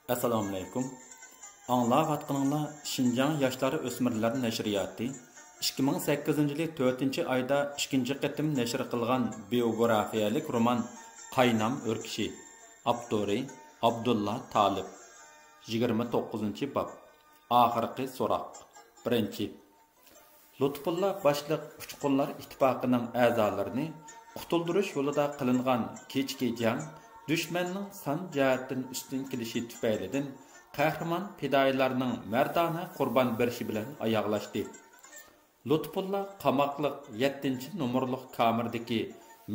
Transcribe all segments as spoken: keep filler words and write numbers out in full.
ئەسسالامۇئەلەيكۇم. ئاڭلاۋاتقىنىڭلار شىنجاڭ ياشلار ئۆسمۈرلەر نەشرىياتى ئىككى مىڭ سەككىزىنچى يىلى تۆتىنچى ئايدا ئىككىنچى قېتىم نەشر قىلغان بىيوگرافىيەلىك رومان قاينام ئۆركىشى. ئاپتورى ئابدۇللا تالىپ. يىگىرمە توققۇزىنچى باب. ئاخىرقى سوراق. بىرىنچى. لۇتپۇللا باشلىق ئۇچقۇنلار ئىتتىپاقىنىڭ ئەزالىرىنى قۇتۇلدۇرۇش يولىدا قىلىنغان كېچىكى جەڭ دۈشمەننىڭ سان جەھەتتىن ئۈستۈن كېلىشى تۈپەيلىدىن قەھرىمان پىدائىيلارنىڭ مەردانە قۇربان بېرىشى بىلەن ئاياغلاشتى. لۇتپۇللا قاماقلىق يەتتىنچى نومۇرلۇق كامېردىكى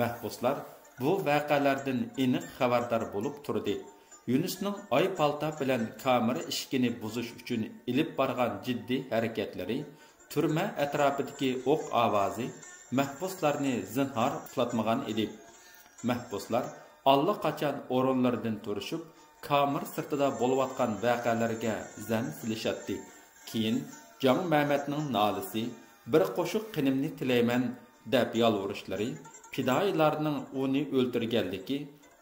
مەھبۇسلار بۇ ۋەقەلەردىن ئېنىق خەۋەردار بولۇپ تۇردى. يۈنۈسنىڭ ئاي پالتا بىلەن كامېرا ئىشىكىنى بۇزۇش ئۈچۈن ئېلىپ بارغان جىددىي ھەرىكەتلىرى، تۈرمە ئەتراپىدىكى ئوق ئاۋازى مەھبۇسلارنى زىنھار ئۇخلاتمىغان ئىدى. مەھبۇسلار ئاللىقاچان ئورۇنلىرىدىن تۇرۇشۇپ، كامېر سىرتىدا بولۇۋاتقان ۋەقەلەرگە زەن سېلىشاتتى. كېيىن جاڭ مەمەتنىڭ نالىسى، بىر قوشۇق قېنىمنى تىلەيمەن، دەپ يالۋۇرۇشلىرى پىدائىيلارنىڭ ئۇنى ئۆلتۈرگەنلىكى،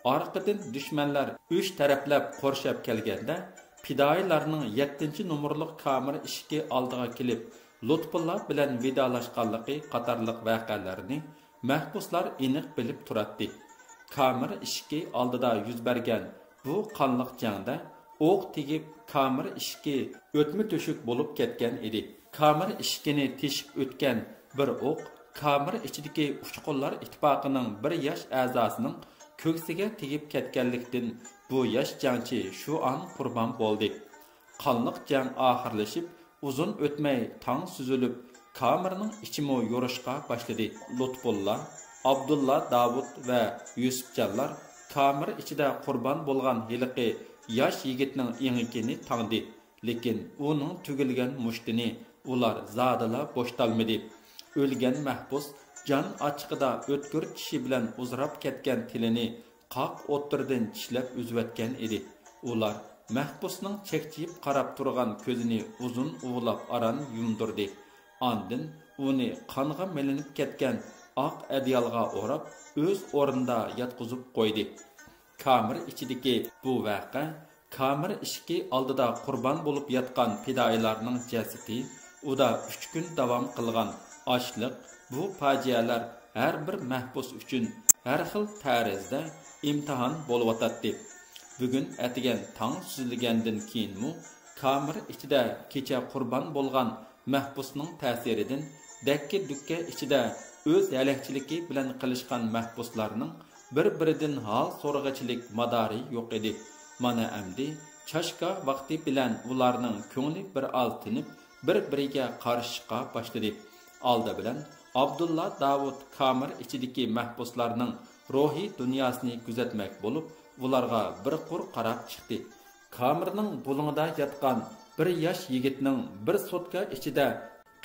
ئارقىدىن دۈشمەنلەر ئۈچ تەرەپلەپ قورشاپ كەلگەندە، پىدائىيلارنىڭ يەتتىنچى نومۇرلۇق كامېر ئىشىكى ئالدىغا كېلىپ، لۇتپۇللا بىلەن ۋىدالاشقانلىقى قاتارلىق ۋەقەلەرنى مەھبۇسلار ئېنىق بىلىپ تۇراتتى. كامېر ئىشىكى ئالدىدا يۈز بەرگەن بۇ قانلىق جەڭدە ئوق تېگىپ، كامېر ئىشىكى ئۆتمە تۆشۈك بولۇپ كەتكەن ئىدى. كامېر ئىشىكىنى تېشىپ ئۆتكەن بىر ئوق كامېر ئىچىدىكى ئۇچقۇنلار ئىتتىپاقىنىڭ بىر ياش ئەزاسىنىڭ كۆكسىگە تېگىپ كەتكەنلىكتىن، بۇ ياش جەڭچى شۇ ئان قۇربان بولدى. قانلىق جەڭ ئاخىرلىشىپ، ئۇزۇن ئۆتمەي تاڭ سۈزۈلۈپ، كامېرنىڭ ئىچىمۇ يورۇشقا باشلىدى. لۇتپۇللا، ئابدۇللا داۋۇت ۋە يۈسۈپجانلار كامېر ئىچىدە قۇربان بولغان ھېلىقى ياش يىگىتنىڭ ئېڭىكىنى تاڭدى، لېكىن ئۇنىڭ تۈگۈلگەن مۇشتىنى ئۇلار زادىلا بوشىتالمىدى. ئۆلگەن مەھبۇس جان ئاچچىقىدا ئۆتكۈر چىشى بىلەن ئۇزىراپ كەتكەن تىلىنى قاق ئوتتۇرىدىن چىشلەپ ئۈزۈۋەتكەن ئىدى. ئۇلار مەھبۇسنىڭ چەكچىيىپ قاراپ تۇرغان كۆزىنى ئۇزۇن ئۇۋىلاپ ئاران يۇمدۇردى. ئاندىن ئۇنى قانغا مىلىنىپ كەتكەن ئاق ئەدىيالغا ئوراپ، ئۆز ئورنىدا ياتقۇزۇپ قويدى. كامېر ئىچىدىكى بۇ ۋەقە كامېر ئىشىكى ئالدىدا قۇربان بولۇپ ياتقان پىدائىيلارنىڭ جەسىتى، ئۇدا ئۈچ كۈن داۋام قىلغان ئاچلىق، بۇ پاجىئەلەر ھەر بىر مەھبۇس ئۈچۈن ھەر خىل تەرىزدە ئىمتىھان بولۇۋاتاتتى. بۈگۈن ئەتىگەن تاڭ سۈزۈلگەندىن كېيىنمۇ كامېر ئىچىدە كېچە قۇربان بولغان مەھبۇسنىڭ تەسىرىدىن دەككە-دۈككە ئىچىدە ئۆز ھەلەكچىلىكى بىلەن قىلىشقان مەھبۇسلارنىڭ بىر-بىرىدىن ھال سورىغۇچىلىك مادارى يوق ئىدى. مانا ئەمدى چاشكا ۋاقتى بىلەن ئۇلارنىڭ كۆڭلى بىر ئاز تىنىپ، بىر-بىرىگە قارىشىشقا باشلىدى. ئالدى بىلەن ئابدۇللا داۋۇت كامېر ئىچىدىكى مەھبۇسلارنىڭ روھىي دۇنياسىنى كۆزەتمەك بولۇپ، ئۇلارغا بىر قۇر قاراپ چىقتى. كامېرنىڭ بۇلۇڭىدا ياتقان بىر ياش يىگىتنىڭ بىر سوتكا ئىچىدە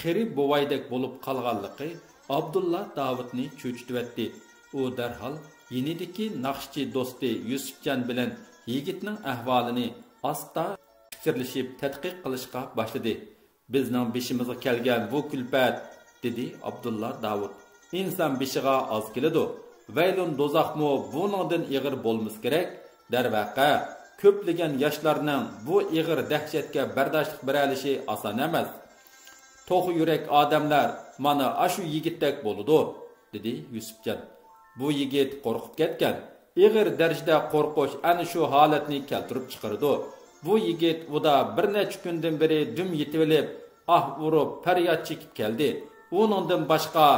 قېرى بوۋايدەك بولۇپ قالغانلىقى ئابدۇللا داۋۇتنى چۆچۈتۈۋەتتى. ئۇ دەرھال يېنىدىكى ناخشىچى دوستى يۈسۈپجان بىلەن يىگىتنىڭ ئەھۋالىنى ئاستا پىچىرلىشىپ تەتقىق قىلىشقا باشلىدى. «بىزنىڭ بېشىمىزغا كەلگەن بۇ كۈلپەت»، دېدى ئابدۇللا داۋۇت، «ئىنسان بېشىغا ئاز كېلىدۇ. ۋەيلۇن دوزاخمۇ بۇنىڭدىن ئېغىر بولمىسا كېرەك. دەرۋەقە، كۆپلىگەن ياشلارنىڭ بۇ ئېغىر دەھشەتكە بەرداشلىق بېرەلىشى ئاسان ئەمەس. توخۇ يۈرەك ئادەملەر مانا ئاشۇ يىگىتتەك بولىدۇ»، دېدى يۈسۈپجان. «بۇ يىگىت قورقۇپ كەتكەن. ئېغىر دەرىجىدە قورقۇش ئەنە شۇ ھالەتنى كەلتۈرۈپ چىقىرىدۇ. بۇ يىگىت ئۇدا بىر نەچچە كۈندىن بېرى دۈم يېتىۋېلىپ، ئاھ ئۇرۇپ، پەرياد چېكىپ كەلدى. ئۇنىڭدىن باشقا»،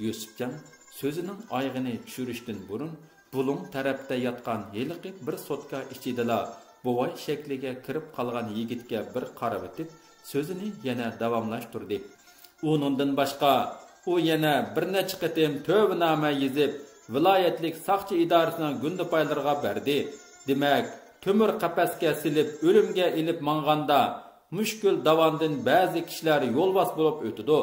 يۈسۈپجان سۆزىنىڭ ئايىغىنى چۈشۈرۈشتىن بۇرۇن، بۇلۇڭ تەرەپتە ياتقان ھېلىقى بىر سوتكا ئىچىدىلا بوۋاي شەكلىگە كىرىپ قالغان يىگىتكە بىر قارىۋېتىپ، سۆزىنى يەنە داۋاملاشتۇردى. ئۇنىڭدىن باشقا، ئۇ يەنە بىر نەچچە قېتىم تۆۋىنامە يېزىپ، ۋىلايەتلىك ساقچى ئىدارىسىنىڭ گۇندىپايلىرىغا بەردى. دېمەك، تۆمۈر قەپەسكە سېلىپ، ئۆلۈمگە ئېلىپ ماڭغاندا، مۈشكۈل داۋاندىن بەزى كىشىلەر يولۋاس بولۇپ ئۆتىدۇ،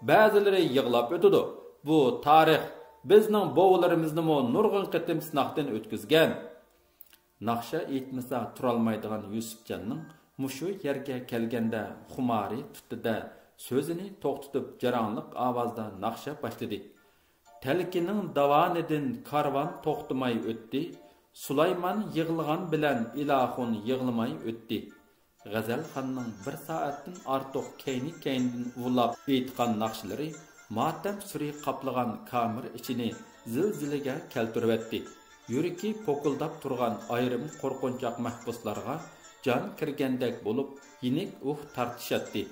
بەزىلىرى يىغلاپ ئۆتىدۇ. بۇ تارىخ بىزنىڭ بوۋىلىرىمىزنىمۇ نۇرغۇن قېتىم سىناقتىن ئۆتكۈزگەن. ناخشا ئېيتمىسا تۇرالمايدىغان يۈسۈپجاننىڭ مۇشۇ يەرگە كەلگەندە خۇمارى تۇتتى-دە، سۆزىنى توختىتىپ، جاراڭلىق ئاۋازدا ناخشا باشلىدى. تەلكىنىڭ داۋانىدىن كارۋان توختىماي ئۆتتى، سۇلايمان يىغلىغان بىلەن ئىلاخۇن يىغلىماي ئۆتتى. غەزەلخاننىڭ بىر سائەتتىن ئارتۇق كەينى-كەينىدىن ئۇۋىلاپ ئېيتقان ناخشىلىرى ماتەم سۈرى قاپلىغان كامېر ئىچىنى زىلزىلىگە كەلتۈرۈۋەتتى. يۈرىكى پوكۇلداپ تۇرغان ئايرىم قورقۇنچاق مەھبۇسلارغا جان كىرگەندەك بولۇپ، يېنىك ئۇھ تارتىشاتتى.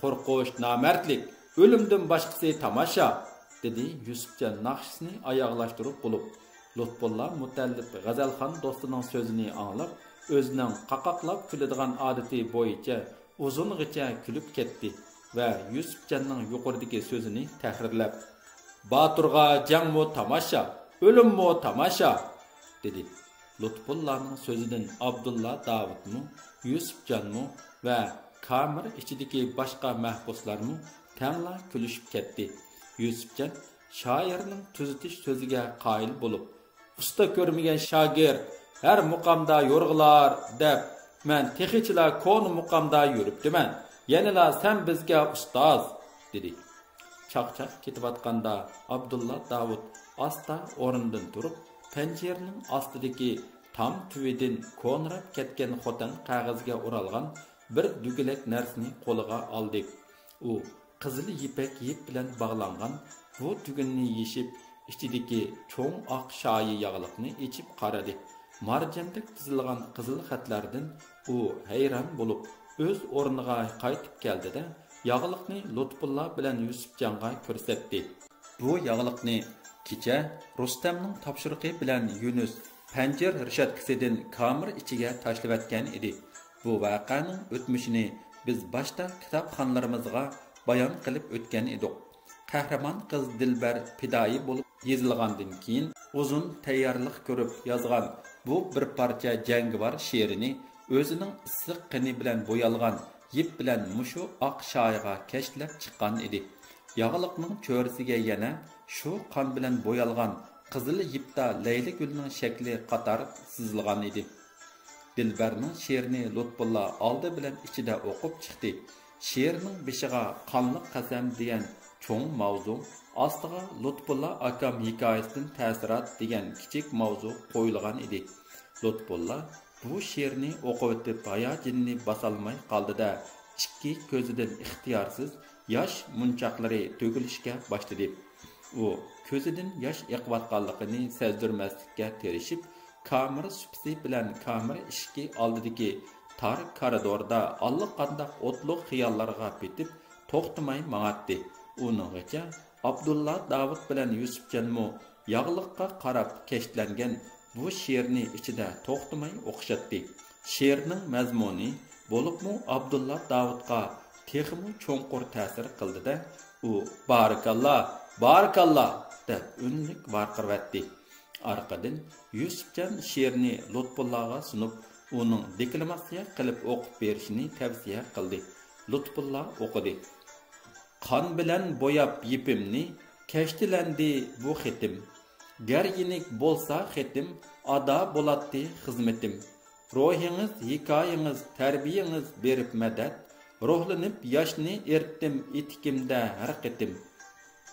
«قورقۇش نامەردلىك، ئۆلۈمدىن باشقىسى تاماشا!» دېدى يۈسۈپجان ناخشىسىنى ئاياغلاشتۇرۇپ بولۇپ. لۇتپۇللا مۇتەللىپ غەزەلخان دوستىنىڭ سۆزىنى ئاڭلاپ، ئۆزىنىڭ قاقاقلاپ كۈلىدىغان ئادىتى بويىچە ئۇزۇنغىچە كۈلۈپ كەتتى ۋە يۈسۈپجاننىڭ يۇقىرىدىكى سۆزىنى تەھرىرلەپ، «باتۇرغا جەڭمۇ تاماشا، ئۆلۈممۇ تاماشا!» دېدى. لۇتپۇللانىڭ سۆزىدىن ئابدۇللا داۋۇتمۇ، يۈسۈپجانمۇ ۋە كامېر ئىچىدىكى باشقا مەھبۇسلارمۇ تەڭلا كۈلۈشۈپ كەتتى. يۈسۈپجان شائىرنىڭ تۈزىتىش سۆزىگە قايىل بولۇپ، «ئۇستا كۆرمىگەن شاگىرت ھەر مۇقامدا يورغىلار دەپ، مەن تېخىچىلا كونا مۇقامدا يۈرۈپتىمەن. يەنىلا سەن بىزگە ئۇستاز!» دېدى. چاقچاق كېتىۋاتقاندا ئابدۇللا داۋۇت ئاستا ئورنىدىن تۇرۇپ، پەنجىرىنىڭ ئاستىدىكى تام تۈۋىدىن كونىراپ كەتكەن خوتەن قەغىزىگە ئورالغان بىر دۈگىلەك نەرسىنى قولىغا ئالدى. ئۇ قىزىل يىپەك يىپ بىلەن باغلانغان بۇ تۈگۈننى يېشىپ، ئىچىدىكى چوڭ ئاق شايى ياغلىقنى ئېچىپ قارىدى. مارجاندەك تىزىلغان قىزىل خەتلەردىن ئۇ ھەيران بولۇپ، ئۆز ئورنىغا قايتىپ كەلدى-دە، ياغلىقنى لۇتپۇللا بىلەن يۈسۈپجانغا كۆرسەتتى. بۇ ياغلىقنى كېچە رۇستەمنىڭ تاپشۇرۇقى بىلەن يۈنۈس پەنجىر رېشاتكىسىدىن كامېر ئىچىگە تاشلىۋەتكەن ئىدى. بۇ ۋەقەنىڭ ئۆتمۈشىنى بىز باشتا كىتابخانلىرىمىزغا بايان قىلىپ ئۆتكەن ئىدۇق. قەھرىمان قىز دىلبەر پىدائىي بولۇپ يېزىلغاندىن كېيىن، ئۇزۇن تەييارلىق كۆرۈپ يازغان بۇ بىر پارچە جەڭگىۋار شېئىرىنى ئۆزىنىڭ ئىسسىق قېنى بىلەن بويالغان يىپ بىلەن مۇشۇ ئاق شايىغا كەشتىلەپ چىققان ئىدى. ياغلىقنىڭ چۆرىسىگە يەنە شۇ قان بىلەن بويالغان قىزىل يىپتا لەيلىگۈلنىڭ شەكلى قاتار سىزىلغان ئىدى. دىلبەرنىڭ شېئىرىنى لۇتپۇللا ئالدى بىلەن ئىچىدە ئوقۇپ چىقتى. شېئىرنىڭ بېشىغا «قانلىق قەسەم» دېگەن چوڭ ماۋزۇ، ئاستىغا «لۇتپۇللا ئاكام ھېكايىسىدىن تەسىرات» دېگەن كىچىك ماۋزۇ قويۇلغان ئىدى. لۇتپۇللا بۇ شېئىرنى ئوقۇۋېتىپ ھاياجىنىنى باسالماي قالدى-دە، ئىككى كۆزىدىن ئىختىيارسىز ياش مۇنچاقلىرى تۆكۈلۈشكە باشلىدى. ئۇ كۆزىدىن ياش ئېقىۋاتقانلىقىنى سەزدۈرمەسلىككە تىرىشىپ، كامېر سۇپىسى بىلەن كامېر ئىشىكى ئالدىدىكى تار كارىدوردا ئاللىقانداق ئوتلۇق خىياللارغا پېتىپ، توختىماي ماڭاتتى. ئۇنىڭغىچە ئابدۇللا داۋۇت بىلەن يۈسۈپجانمۇ ياغلىققا قاراپ كەشتلەنگەن بۇ شېئىرنى ئىچىدە توختىماي ئوقۇشاتتى. شېئىرنىڭ مەزمۇنى، بولۇپمۇ ئابدۇللا داۋۇتقا تېخىمۇ چوڭقۇر تەسىر قىلدى-دە، ئۇ «بارىكاللا، بارىكاللا!» دەپ ئۈنلۈك ۋارقىرىۋەتتى. ئارقىدىن يۈسۈپجان شېئىرنى لۇتپۇللاغا سۇنۇپ، ئۇنىڭ دېكلاماتسىيە قىلىپ ئوقۇپ بېرىشىنى تەۋسىيە قىلدى. لۇتپۇللا ئوقۇدى. قان بىلەن بوياپ يىپىمنى، كەشتىلەندى بۇ خېتىم. گەر يېنىك بولسا خېتىم، ئادا بولاتتى خىزمىتىم. روھىڭىز، ھېكايىڭىز، تەربىيىڭىز بېرىپ مەدەت، روھلىنىپ ياشنى ئېرىتتىم ئېتىكىمدە ھەر قېتىم.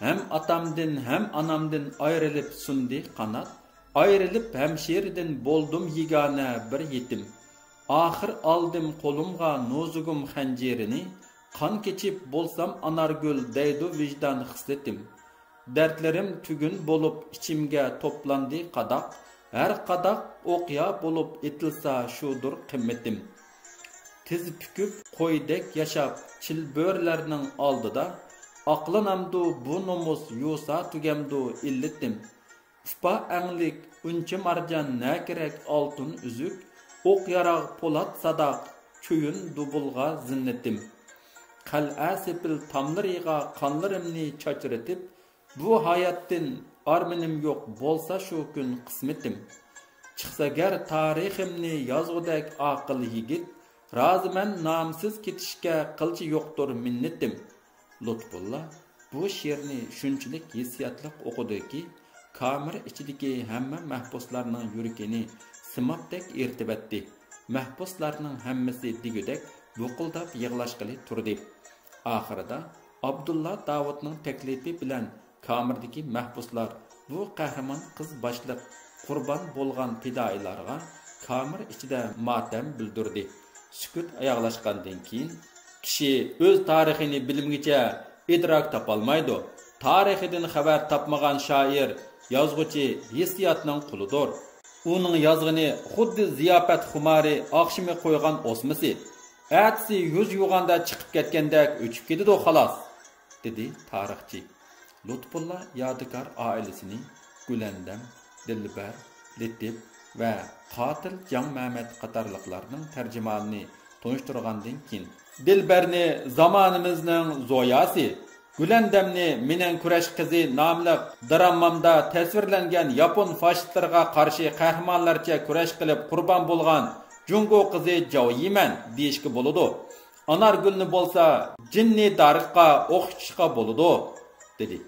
ھەم ئاتامدىن، ھەم ئانامدىن ئايرىلىپ سۇندى قانات، ئايرىلىپ ھەمشىرىدىن بولدۇم يېگانە بىر يېتىم. ئاخىر ئالدىم قولۇمغا نوزۇگۇم خەنجىرىنى، قان كېچىپ بولسام ئانارگۈل دەيدۇ ۋىجدان خىسلىتىم. دەردلىرىم تۈگۈن بولۇپ ئىچىمگە توپلاندى قاداق، ھەر قاداق ئوقيا بولۇپ ئېتىلسا شۇدۇر قىممىتىم. تىز پۈكۈپ قويدەك ياشاپ چىلبۆرىلەرنىڭ ئالدىدا، ئاقلىنامدۇ بۇ نومۇس، يۇسا تۈگەمدۇ ئىللىتىم. ئۇپا ئەڭلىك ئۈنچە مارجان نەكىرەك ئالتۇن ئۈزۈك، ئوق ياراغ پولات ساداق چويۇن دۇبۇلغا زىننىتىم. قەلئە سېپىل تاملىرىغا قانلىرىمنى چاچرىتىپ، بۇ ھاياتتىن ئارمىنىم يوق بولسا شۇ كۈن قىسمىتىم. چىقسا گەر تارىخىمنى يازغۇدەك ئاقىل يىگىت، رازىمەن نامسىز كېتىشكە قىلچە يوقتۇر مىننىتىم. لۇتپۇللا بۇ شېئىرنى شۇنچىلىك ھېسسىياتلىق ئوقۇدىكى، كامېر ئىچىدىكى ھەممە مەھبۇسلارنىڭ يۈرىكىنى سىمابتەك ئېرىتىۋەتتى. مەھبۇسلارنىڭ ھەممىسى دېگۈدەك بۇقۇلداپ يىغلاشقىلى تۇردى. ئاخىرىدا ئابدۇللا داۋۇتنىڭ تەكلىپى بىلەن كامېردىكى مەھبۇسلار بۇ قەھرىمان قىز باشلىق قۇربان بولغان پىدائىيلارغا كامېر ئىچىدە ماتەم بىلدۈردى. سۈكۈت ئاياغلاشقاندىن كېيىن، كىشى ئۆز تارىخىنى بىلمىگۈچە ئىدراك تاپالمايدۇ. تارىخىدىن خەۋەر تاپمىغان شائىر، يازغۇچى ھېسسىياتنىڭ قۇلىدۇر. ئۇنىڭ يازغىنى خۇددى زىياپەت خۇمارى ئاخشىمى قويغان ئوسمىسى، ئەتىسى يۈز يۇغاندا چىقىپ كەتكەندەك ئۆچۈپ كېتىدۇ، خالاس، دېدى تارىخچى. لۇتپۇللا يادىكار ئائىلىسىنى گۈلەندەم، دىلبەر، لېتىپ ۋە قاتىل جاڭ مەمەت قاتارلىقلارنىڭ تەرجىمانىنى تونۇشتۇرغاندىن كېيىن، دىلبەرنى زامانىمىزنىڭ زوياسى، گۈلەندەمنى مېنىڭ كۈرەش قىزى ناملىق دىرامامدا تەسۋىرلەنگەن ياپون فاشىستلىرىغا قارشى قەھرىمانلارچە كۈرەش قىلىپ قۇربان بولغان جۇڭگو قىزى جاۋ يىمەن دېيىشكە بولىدۇ. ئانارگۈلنى بولسا جىننى دارىخقا ئوخشىتىشقا بولىدۇ، دېدى.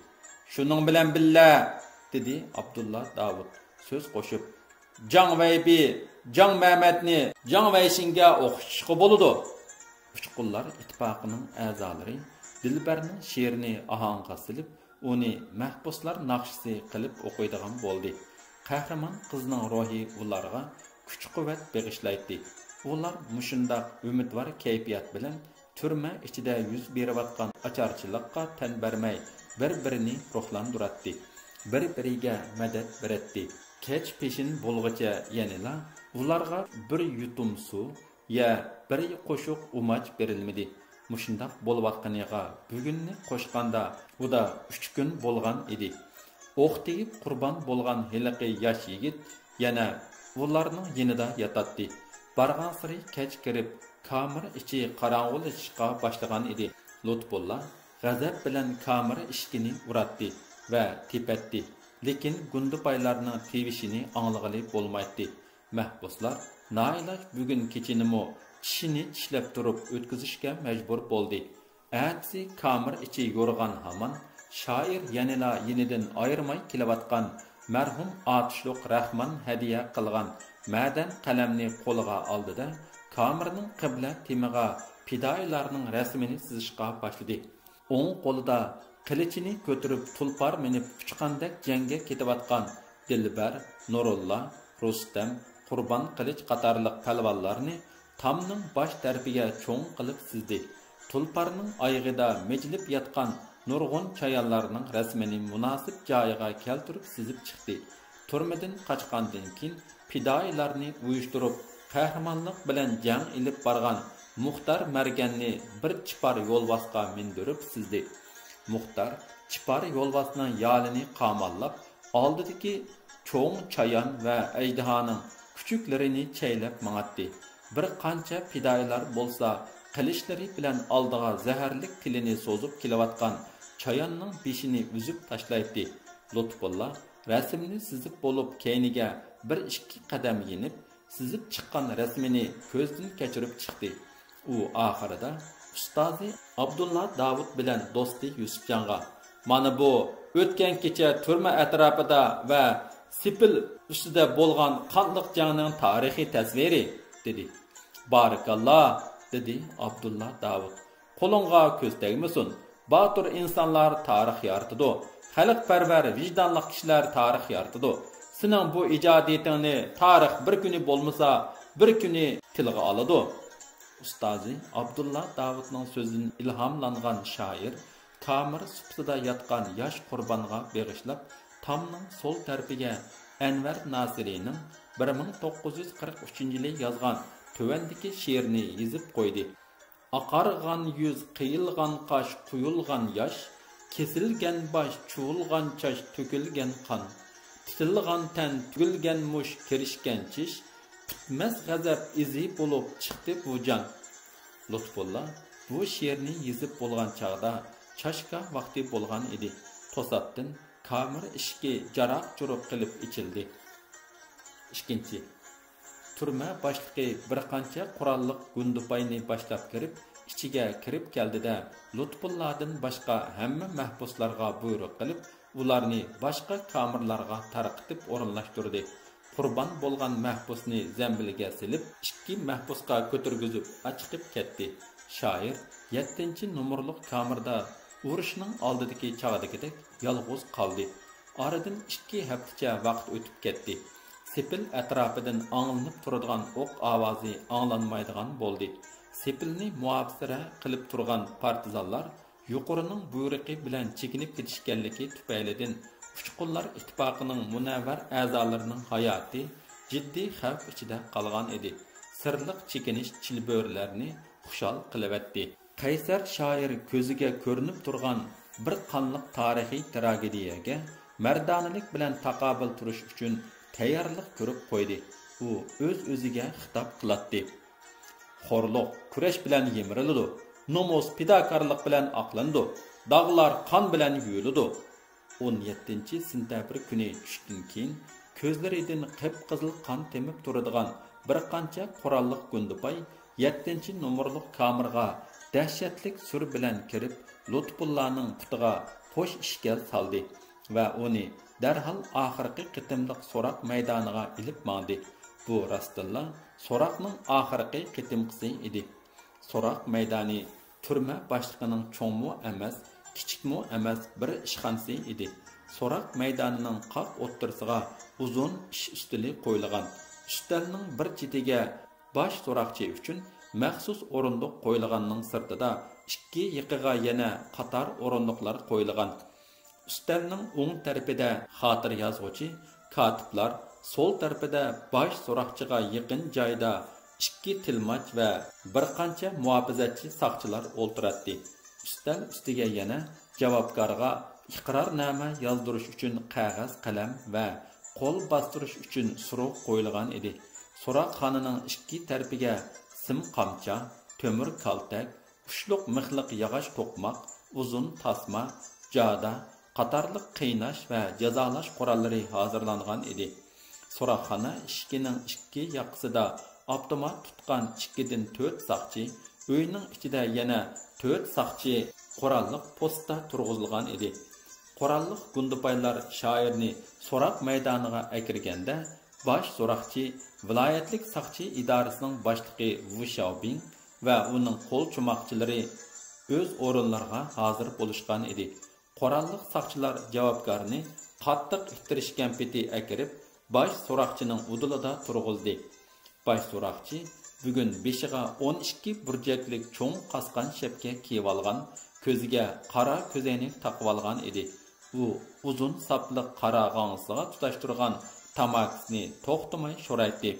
شۇنىڭ بىلەن بىللە، دېدى ئابدۇللا داۋۇت سۆز قوشۇپ، جاڭ ۋەيبى، جاڭ مەمەتنى جاڭ ۋەيشىڭگە ئوخشىتىشقا بولىدۇ. ئۇچقۇنلار ئىتتىپاقىنىڭ ئەزالىرى دىلبەرنىڭ شېئىرىنى ئاھاڭغا سېلىپ، ئۇنى مەھبۇسلار ناخشىسى قىلىپ ئوقۇيدىغان بولدى. قەھرىمان قىزنىڭ روھى ئۇلارغا كۈچ-قۇۋۋەت بېغىشلايتتى. ئۇلار مۇشۇنداق ئۈمىدۋار كەيپىيات بىلەن تۈرمە ئىچىدە يۈز بېرىۋاتقان ئاچارچىلىققا تەن بەرمەي، بىر-بىرىنى روھلاندۇراتتى، بىر-بىرىگە مەدەت بېرەتتى. كەچ پېشىن بولغۇچە يەنىلا ئۇلارغا بىر يۇتۇم سۇ، يە بىر قوشۇق ئۇماچ بېرىلمىدى. مۇشۇنداق بولۇۋاتقىنىغا بۈگۈننى قوشقاندا ئۇدا ئۈچ كۈن بولغان ئىدى. ئوق تېگىپ قۇربان بولغان ھېلىقى ياش يىگىت يەنە ئۇلارنىڭ يېنىدا ياتاتتى. بارغانسېرى كەچ كىرىپ، كامېر ئىچى قاراڭغۇلىشىشقا باشلىغان ئىدى. لۇتپۇللا غەزەپ بىلەن كامېر ئىشىكىنى ئۇراتتى ۋە تېپەتتى، لېكىن گۇندىپايلارنىڭ تىۋىشىنى ئاڭلىغىلى بولمايتتى. مەھبۇسلار نائىلاج بۈگۈن كېچىنىمۇ چىشىنى چىشلەپ تۇرۇپ ئۆتكۈزۈشكە مەجبۇر بولدى. ئەتىسى كامېر ئىچى يورۇغان ھامان، شائىر يەنىلا يېنىدىن ئايرىماي كېلىۋاتقان مەرھۇم ئاتۇشلۇق راخمان ھەدىيە قىلغان مەدەن قەلەمنى قولىغا ئالدى-دە، كامېرنىڭ قىبلە تېمىغا پىدائىيلارنىڭ رەسىمىنى سىزىشقا باشلىدى. ئوڭ قولىدا قىلىچىنى كۆتۈرۈپ تۇلپار مىنىپ ئۇچقاندەك جەڭگە كېتىۋاتقان دىلبەر، نۇرۇللا، رۇستەم، قۇربان قىلىچ قاتارلىق پەلۋانلارنى تامنىڭ باش تەرىپىگە چوڭ قىلىپ سىزدى. تۇلپارنىڭ ئايىغىدا مىجىلىپ ياتقان نۇرغۇن چايانلارنىڭ رەسىمىنى مۇناسىپ جايىغا كەلتۈرۈپ سىزىپ چىقتى. تۈرمىدىن قاچقاندىن كېيىن، پىدائىيلارنى ئۇيۇشتۇرۇپ، قەھرىمانلىق بىلەن جەڭ ئېلىپ بارغان مۇختار مەرگەننى بىر چىپار يولۋاسقا مىندۈرۈپ سىزدى. مۇختار چىپار يولۋاسنىڭ يالىنى قاماللاپ، ئالدىدىكى چوڭ چايان ۋە ئەجدىھانىڭ كۈچۈكلىرىنى چەيلەپ ماڭاتتى. بىر قانچە پىدائىيلار بولسا قىلىچلىرى بىلەن ئالدىغا زەھەرلىك تىلىنى سوزۇپ كېلىۋاتقان چاياننىڭ بېشىنى ئۈزۈپ تاشلايتتى. لۇتپۇللا رەسىمنى سىزىپ بولۇپ كەينىگە بىر ئىككى قەدەم يېنىپ، سىزىپ چىققان رەسىمىنى كۆزدىن كەچۈرۈپ چىقتى. ئۇ ئاخىرىدا ئۇستازى ئابدۇللا داۋۇت بىلەن دوستى يۈسۈپجانغا، مانا بۇ ئۆتكەن كېچە تۈرمە ئەتراپىدا ۋە سېپىل ئۈستىدە بولغان قانلىق جەڭنىڭ تارىخىي تەسۋىرى، دېدى. بارىكاللا، دېدى ئابدۇللا داۋۇت. قولۇڭغا كۆز تەگمىسۇن. باتۇر ئىنسانلار تارىخ يارىتىدۇ. خەلقپەرۋەر، ۋىجدانلىق كىشىلەر تارىخ يارىتىدۇ. سېنىڭ بۇ ئىجادىيىتىڭنى تارىخ بىر كۈنى بولمىسا، بىر كۈنى تىلغا ئالىدۇ. ئۇستازى ئابدۇللا داۋۇتنىڭ سۆزىدىن ئىلھاملانغان شائىر كامېر سۇپىسىدا ياتقان ياش قۇربانغا بېغىشلاپ، تامنىڭ سول تەرىپىگە ئەنۋەر ناسىرىنىڭ بىر مىڭ توققۇز يۈز قىرىق ئۈچىنچى يىلى يازغان تۆۋەندىكى شېئىرىنى يېزىپ قويدى. ئاقارغان يۈز، قىيىلغان قاش، قۇيۇلغان ياش، كېسىلگەن باش، چۇۋۇلغان چاچ، تۆكۈلگەن قان، تىتىلغان تەن، تۈگۈلگەن مۇش، كىرىشكەن چىش، پۈتمەس غەزەپ ئىزى بولۇپ چىقتى بۇ جان. لۇتپۇللا بۇ شېئىرنى يېزىپ بولغان چاغدا چاشكا ۋاقتى بولغان ئىدى. توساتتىن كامېر ئىشىكى جاراق-جۇرۇق قىلىپ ئېچىلدى. ئىككىنچى. تۈرمە باشلىقى بىر قانچە قوراللىق گۇندىپاينى باشلاپ كىرىپ، ئىچىگە كىرىپ كەلدى-دە، لۇتپۇللادىن باشقا ھەممە مەھبۇسلارغا بۇيرۇق قىلىپ، ئۇلارنى باشقا كامېرلارغا تارقىتىپ ئورۇنلاشتۇردى. قۇربان بولغان مەھبۇسنى زەمبىلگە سېلىپ، ئىككى مەھبۇسقا كۆتۈرگۈزۈپ ئاچىقىپ كەتتى. شائىر يەتتىنچى نومۇرلۇق كامېردا ئۇرۇشنىڭ ئالدىدىكى چاغدىكىدەك يالغۇز قالدى. ئارىدىن ئىككى ھەپتىچە ۋاقىت ئۆتۈپ كەتتى. سېپىل ئەتراپىدىن ئاڭلىنىپ تۇرىدىغان ئوق ئاۋازى ئاڭلانمايدىغان بولدى. سېپىلنى مۇھاپىزە قىلىپ تۇرغان پارتىزانلار يۇقىرىنىڭ بۇيرۇقى بىلەن چېكىنىپ كېتىشكەنلىكى تۈپەيلىدىن، ئۇچقۇنلار ئىتتىپاقىنىڭ مۇنەۋۋەر ئەزالىرىنىڭ ھاياتى جىددىي خەۋپ ئىچىدە قالغان ئىدى. سىرلىق چېكىنىش چىلبۆرىلەرنى خۇشال قىلىۋەتتى. قەيسەر شائىر كۆزىگە كۆرۈنۈپ تۇرغان بىر قانلىق تارىخىي تراگېدىيەگە مەردانىلىك بىلەن تاقابىل تۇرۇش ئۈچۈن تەييارلىق كۆرۈپ قويدى. ئۇ ئۆز-ئۆزىگە خىتاب قىلاتتى. خورلۇق كۈرەش بىلەن يىمىرىلىدۇ، نومۇس پىداكارلىق بىلەن ئاقلىنىدۇ، داغلار قان بىلەن يۇيۇلىدۇ. ئون يەتتىنچى سېنتەبىر كۈنى چۈشتىن كېيىن كۆزلىرىدىن قىپقىزىل قان تېمىپ تۇرىدىغان بىر قانچە قوراللىق گۇندىپاي يەتتىنچى نومۇرلۇق كامېرغا دەھشەتلىك سۈر بىلەن كىرىپ، لۇتپۇللانىڭ پۇتىغا قوش ئىشكەل سالدى ۋە ئۇنى دەرھال ئاخىرقى قېتىملىق سوراق مەيدانىغا ئېلىپ ماڭدى. بۇ راستتىنلا سوراقنىڭ ئاخىرقى قېتىمقىسى ئىدى. سوراق مەيدانى تۈرمە باشلىقىنىڭ چوڭمۇ ئەمەس، كىچىكمۇ ئەمەس بىر ئىشخانىسى ئىدى. سوراق مەيدانىنىڭ قاق ئوتتۇرىسىغا ئۇزۇن ئىش ئۈستىلى قويۇلغان. ئۈستەلنىڭ بىر چېتىگە باش سوراقچى ئۈچۈن مەخسۇس ئورۇندۇق قويۇلغاننىڭ سىرتىدا ئىككى يېقىغا يەنە قاتار ئورۇندۇقلار قويۇلغان. ئۈستەلنىڭ ئوڭ تەرىپىدە خاتىرە يازغۇچى، كاتىپلار، سول تەرىپىدە باش سوراقچىغا يېقىن جايدا ئىككى تىلماچ ۋە بىر قانچە مۇھاپىزەتچى ساقچىلار ئولتۇراتتى. ئۈستەل ئۈستىگە يەنە جاۋابكارغا ئىقرارنامە يازدۇرۇش ئۈچۈن قەغەز قەلەم ۋە قول باستۇرۇش ئۈچۈن سۇرۇق قويۇلغان ئىدى. سوراقخانىنىڭ ئىككى تەرىپىگە سىم قامچا، تۆمۈر كالتەك، ئۇچلۇق مىخلىق ياغاچ توقماق، ئۇزۇن تاسما، جادا قاتارلىق قىيناش ۋە جازالاش قوراللىرى ھازىرلانغان ئىدى. سوراقخانا ئىشىكىنىڭ ئىككى ياقىسىدا ئاپتومات تۇتقان ئىككىدىن تۆت ساقچى، ئۆينىڭ ئىچىدە يەنە تۆت ساقچى قوراللىق پوستتا تۇرغۇزۇلغان ئىدى. قوراللىق گۇندىپايلار شائىرنى سوراق مەيدانىغا ئەكىرگەندە، باش سوراقچى، ۋىلايەتلىك ساقچى ئىدارىسىنىڭ باشلىقى ۋۇ شياۋبىڭ ۋە ئۇنىڭ قول چوماقچىلىرى ئۆز ئورۇنلىرىغا ھازىر بولۇشقان ئىدى. قوراللىق ساقچىلار جاۋابكارنى قاتتىق ئىتتىرىشكەن پېتى ئەكىرىپ، باش سوراقچىنىڭ ئۇدۇلىدا تۇرغۇزدى. باش سوراقچى بۈگۈن بېشىغا ئون ئىككى بۇرجەكلىك چوڭ قاسقان شەپكە كىيىۋالغان، كۆزىگە قارا كۆزەينەك تاقىۋالغان ئىدى. ئۇ ئۇزۇن ساپلىق قارا غاڭزىسىغا تۇتاشتۇرغان تاماكىسىنى توختىماي شورايتتى.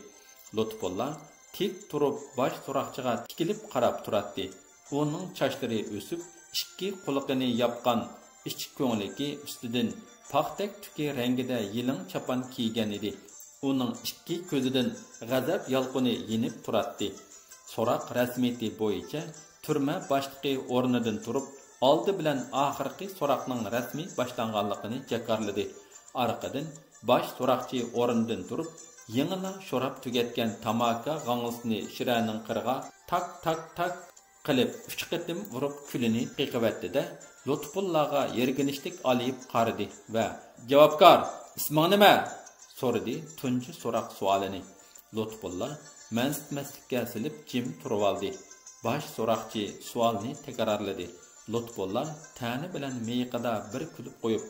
لۇتپۇللا تىك تۇرۇپ باش سوراقچىغا تىكىلىپ قاراپ تۇراتتى. ئۇنىڭ چاچلىرى ئۆسۈپ، ئىككى قۇلىقىنى ياپقان ئىچ كۆڭلىكى ئۈستىدىن پاختەك تۈكى رەڭگىدە يېلىڭ چاپان كىيگەن ئىدى. ئۇنىڭ ئىككى كۆزىدىن غەزەپ يالقۇنى يېنىپ تۇراتتى. سوراق رەسمىيىتى بويىچە تۈرمە باشلىقى ئورنىدىن تۇرۇپ، ئالدى بىلەن ئاخىرقى سوراقنىڭ رەسمىي باشلانغانلىقىنى جاكارلىدى. ئارقىدىن باش سوراقچى ئورنىدىن تۇرۇپ، يېڭىلا شوراپ تۈگەتكەن تاماكا غاڭزىسىنى شىرەنىڭ قىرىغا تاك، تاك، تاك قىلىپ ئۈچ قېتىم ئۇرۇپ كۈلىنى قېقىۋەتتى-دە، لۇتپۇللاغا يىرگىنچلىك ئالىيىپ قارىدى ۋە، «جاۋابكار، ئىسمىڭ نېمە؟» سورىدى تۇنجى سوراق سوئالىنى. لۇتپۇللا مەنسىتمەسلىككە سېلىپ جىم تۇرۇۋالدى. باش سوراقچى سوئالنى تەكرارلىدى. لۇتپۇللا تەنە بىلەن مىيىقىدا بىر كۈلۈپ قويۇپ،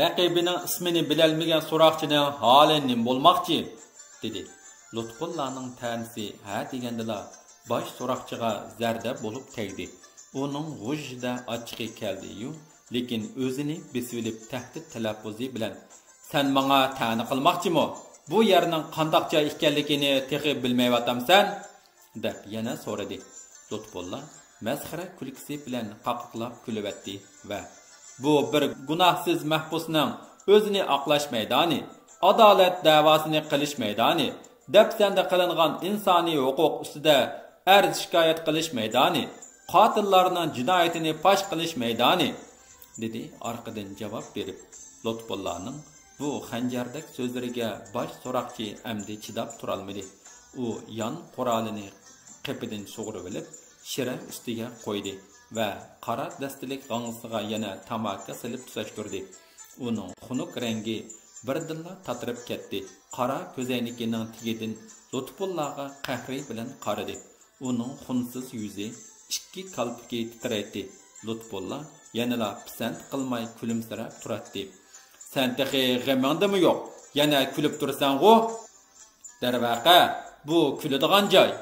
«رەقىبىنىڭ ئىسمىنى بىلەلمىگەن سوراقچىنىڭ ھالى نېمە بولماقچى؟» دېدى. لۇتپۇللانىڭ تەنىسى ھە دېگەندىلا باش سوراقچىغا زەردە بولۇپ تەگدى. ئۇنىڭ غۇژژىدە ئاچچىقى كەلدى-يۇ، لېكىن ئۆزىنى بېسىۋېلىپ تەھدىت تەلەپپۇزى بىلەن، «سەن ماڭا تەنە قىلماقچىمۇ؟ بۇ يەرنىڭ قانداق جاي ئىكەنلىكىنى تېخى بىلمەيۋاتامسەن؟» دەپ يەنە سورىدى. لۇتپۇللا مەسخىرە كۈلكىسى بىلەن قاقاقلاپ كۈلۈۋەتتى ۋە، «بۇ بىر گۇناھسىز مەھبۇسنىڭ ئۆزىنى ئاقلاش مەيدانى، ئادالەت دەۋاسىنى قىلىش مەيدانى، دەپسەندە قىلىنغان ئىنسانىي ھوقۇق ئۈستىدە ئەرز شىكايەت قىلىش مەيدانى، قاتىللارنىڭ جىنايىتىنى پاش قىلىش مەيدانى» دېدى ئارقىدىن جاۋاب بېرىپ. لۇتپۇللانىڭ بۇ خەنجەردەك سۆزلىرىگە باش سوراقچى ئەمدى چىداپ تۇرالمىدى. ئۇ يان قورالىنى قېپىدىن سۇغۇرۇۋېلىپ، شىرە ئۈستىگە قويدى ۋە قارا دەستىلىك غاڭزىسىغا يەنە تاماكا سېلىپ تۇتاشتۇردى. ئۇنىڭ خۇنۈك رەڭگى بىردىنلا تاتىرىپ كەتتى. قارا كۆزەينىكىنىڭ تېگىدىن لۇتپۇللاغا قەھرى بىلەن قارىدى. ئۇنىڭ خۇنسىز يۈزى، ئىككى كالپۇكى تىترەيتتى. لۇتپۇللا يەنىلا پىسەنت قىلماي كۈلۈمسىرەپ تۇراتتى. «سەن تېخى غېمىڭدىمۇ يوق، يەنە كۈلۈپ تۇرسەنغۇ؟» دەرۋەقە، بۇ كۈلىدىغان جاي،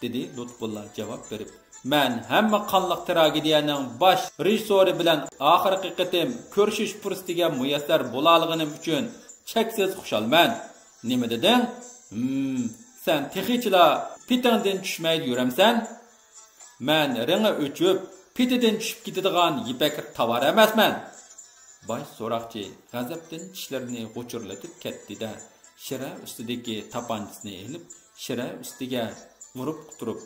دېدى لۇتپۇللا جاۋاب بېرىپ. مەن ھەممە قانلىق تراگېدىيەنىڭ باش رېژىسسورى بىلەن ئاخىرقى قېتىم كۆرۈشۈش پۇرسىتىگە مۇيەسسەر بولالىغىنىم ئۈچۈن چەكسىز خۇشالمەن. نېمە دېدىڭ؟ ھىم، سەن تېخىچىلا پېتىڭدىن چۈشمەي يۈرەمسەن؟ مەن رېڭى ئۆچۈپ، پېتىدىن چۈشۈپ كېتىدىغان يىپەك تاۋار ئەمەسمەن. باش سوراقچى غەزەپتىن چىشلىرىنى غۇچۇرلىتىپ كەتتى-دە، شىرە ئۈستىدىكى تاپانچىسىنى ئېلىپ، شىرە ئۈستىگە ئۇرۇپ تۇرۇپ،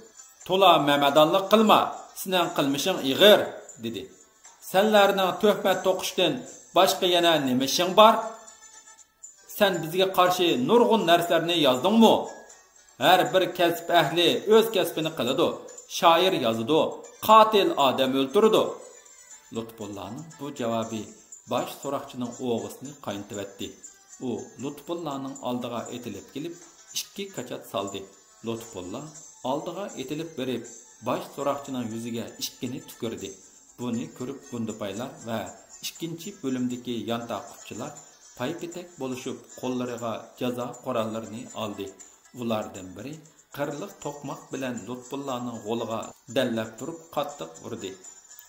تولا مەمەدانلىق قىلما، سېنىڭ قىلمىشىڭ ئېغىر، دېدى. سەنلەرنىڭ تۆھمەت توقۇشتىن باشقا يەنە نېمە ئىشىڭ بار؟ سەن بىزگە قارشى نۇرغۇن نەرسىلەرنى يازدىڭمۇ؟ ھەر بىر كەسىپ ئەھلى ئۆز كەسپىنى قىلىدۇ. شائىر يازىدۇ، قاتىل ئادەم ئۆلتۈرىدۇ. لۇتپۇللانىڭ بۇ جاۋابى باش سوراقچىنىڭ ئوغىسىنى قاينىتىۋەتتى. ئۇ لۇتپۇللانىڭ ئالدىغا ئېتىلىپ كېلىپ، ئىككى كاچات سالدى. لۇتپۇللا ئالدىغا ئېتىلىپ بېرىپ، باش سوراقچىنىڭ يۈزىگە ئىككىنى تۈكۈردى. بۇنى كۆرۈپ گۇندىپايلار ۋە ئىككىنچى بۆلۈمدىكى يانتاقۇپچىلار پايپېتەك بولۇشۇپ قوللىرىغا جازا قوراللىرىنى ئالدى. ئۇلاردىن بىرى قىرلىق توقماق بىلەن لۇتپۇللانىڭ غولىغا دەللەپ تۇرۇپ قاتتىق ئۇردى.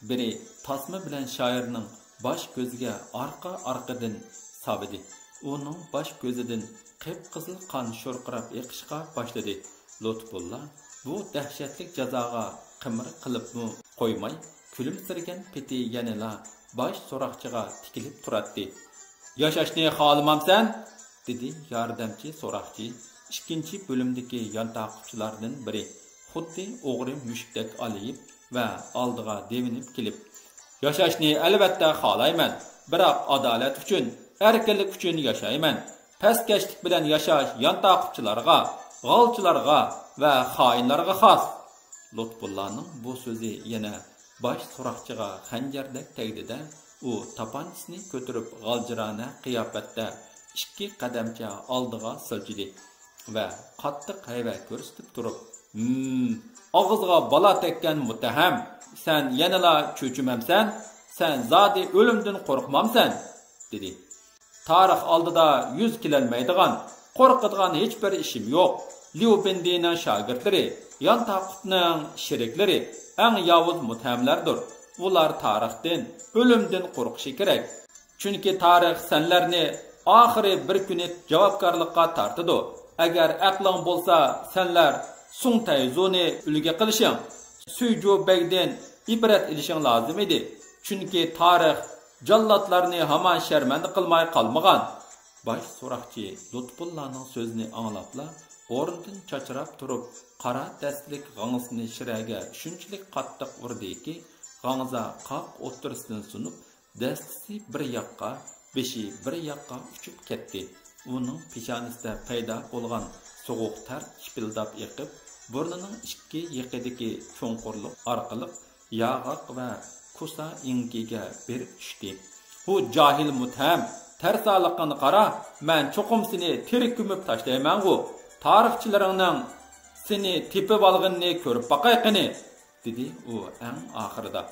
بىرى تاسما بىلەن شائىرنىڭ باش كۆزىگە ئارقا-ئارقىدىن سابىدى. ئۇنىڭ باش كۆزىدىن قىپقىزىل قان شورقىراپ ئېقىشقا باشلىدى. لۇتپۇللا بۇ دەھشەتلىك جازاغا قىمىر قىلىپمۇ قويماي، كۈلۈمسىرىگەن پېتى يەنىلا باش سوراقچىغا تىكىلىپ تۇراتتى. ياشاشنى خالىمامسەن؟ دېدى ياردەمچى سوراقچى، ئىككىنچى بۆلۈمدىكى يانتاقۇپچىلاردىن بىرى، خۇددى ئوغرى مۈشۈكتەك ئالىيىپ ۋە ئالدىغا دېۋىنىپ كېلىپ. ياشاشنى ئەلۋەتتە خالايمەن، بىراق ئادالەت ئۈچۈن، ئەركىنلىك ئۈچۈن ياشايمەن. پەسكەشلىك بىلەن ياشاش يانتاقۇپچىلارغا، غالچىلارغا ۋە خائىنلارغا خاس. لۇتپۇللانىڭ بۇ سۆزى يەنە باش سوراقچىغا خەنجەردەك تەگدى-دە، ئۇ تاپانچىسىنى كۆتۈرۈپ غالجىرانە قىياپەتتە ئىككى قەدەمچە ئالدىغا سىلجىدى ۋە قاتتىق ھەيۋە كۆرسىتىپ تۇرۇپ، ھىم، ئاغزىغا بالا تەگكەن مۇتتەھەم، سەن يەنىلا چۆچۈمەمسەن؟ سەن زادى ئۆلۈمدىن قورقمامسەن؟ دېدى. تارىخ ئالدىدا يۈز كېلەلمەيدىغان، قورقىدىغان ھېچبىر ئىشىم يوق. ليۇ بىندىنىڭ شاگىرتلىرى، يانتاقۇپنىڭ شېرىكلىرى ئەڭ ياۋۇز مۇتتەھەملەردۇر. ئۇلار تارىختىن، ئۆلۈمدىن قورقۇشى كېرەك. چۈنكى تارىخ سەنلەرنى ئاخىرى بىر كۈنى جاۋابكارلىققا تارتىدۇ. ئەگەر ئەقلىڭ بولسا، سەنلەر سۇڭ تەيزۇنى ئۈلگە قىلىشىڭ، سۈيجۇ بەگدىن ئىبرەت ئېلىشىڭ لازىم ئىدى. چۈنكى تارىخ جاللاتلارنى ھامان شەرمەندە قىلماي قالمىغان. باش سوراقچى لۇتپۇللانىڭ سۆزىنى ئاڭلاپلا، ئورنىدىن چاچراپ تۇرۇپ، قارا دەستىلىك غاڭزىسىنى شىرەگە شۇنچىلىك قاتتىق ئۇردىكى، غاڭزا قاق ئوتتۇرىسىدىن سۇنۇپ، دەستىسى بىر ياققا، بېشى بىر ياققا ئۇچۇپ كەتتى. ئۇنىڭ پېشانىسىدە پەيدا بولغان سوغۇق تەر شىپىلداپ ئېقىپ، بۇرنىنىڭ ئىككى يېقىدىكى چوڭقۇرلۇق ئارقىلىق ياغاق ۋە كۇسا ئېڭىكىگە بېرىپ چۈشتى. ھۇ، جاھىل مۇتتەھەم، تەرسالىقىڭنى قارا، مەن چوقۇم سېنى تىرىك كۆمۈپ تاشلايمەنغۇ. تارىخچىلىرىڭنىڭ سېنى تېپىۋالغىنىنى كۆرۈپ باقاي قېنى، دېدى ئۇ ئەڭ ئاخىرىدا.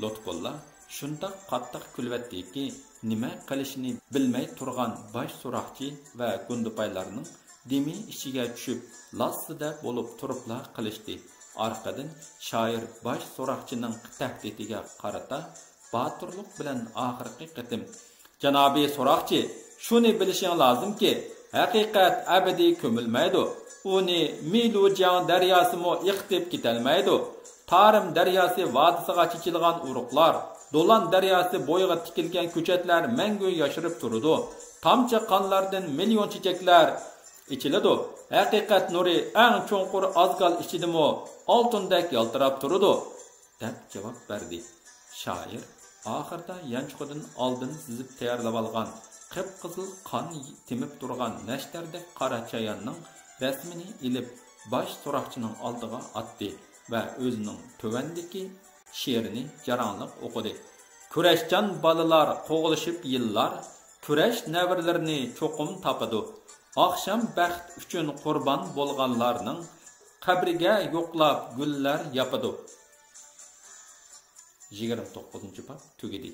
لۇتپۇللا شۇنداق قاتتىق كۈلۈۋەتتىكى، نېمە قىلىشىنى بىلمەي تۇرغان باش سوراقچى ۋە گۇندىپايلارنىڭ دېمى ئىچىگە چۈشۈپ، لاسسىدە بولۇپ تۇرۇپلا قېلىشتى. ئارقىدىن شائىر باش سوراقچىنىڭ تەھدىتىگە قارىتا باتۇرلۇق بىلەن ئاخىرقى قېتىم، جانابىي سوراقچى، شۇنى بىلىشىڭ لازىمكى، ھەقىقەت ئەبەدىي كۆمۈلمەيدۇ. ئۇنى مىلۇجياڭ دەرياسىمۇ ئېقىتىپ كېتەلمەيدۇ. تارىم دەرياسى ۋادىسىغا چېچىلغان ئۇرۇقلار، دولان دەرياسى بويىغا تىكىلگەن كۆچەتلەر مەڭگۈ ياشىرىپ تۇرىدۇ. تامچە قانلاردىن مىليون چېچەكلەر ئېچىلىدۇ. ھەقىقەت نۇرى ئەڭ چوڭقۇر ئازگال ئىچىدىمۇ ئالتۇندەك يالتىراپ تۇرىدۇ، دەپ جاۋاب بەردى. شائىر ئاخىرىدا يانچۇقىدىن ئالدىن سىزىپ تەييارلىۋالغان قىپقىزىل قان تېمىپ تۇرغان نەشتەردەك قارا چاياننىڭ رەسىمىنى ئېلىپ، باش سوراقچىنىڭ ئالدىغا ئاتتى ۋە ئۆزىنىڭ تۆۋەندىكى شېئىرىنى جاراڭلىق ئوقۇدى. كۈرەشچان بالىلار قوغلىشىپ يىللار، كۈرەش نەۋرىلىرىنى چوقۇم تاپىدۇ. ئاخشام بەخت ئۈچۈن قۇربان بولغانلارنىڭ قەبرىگە يوقلاپ گۈللەر ياپىدۇ. يىگىرمە توققۇزىنچى باب تۈگىدى.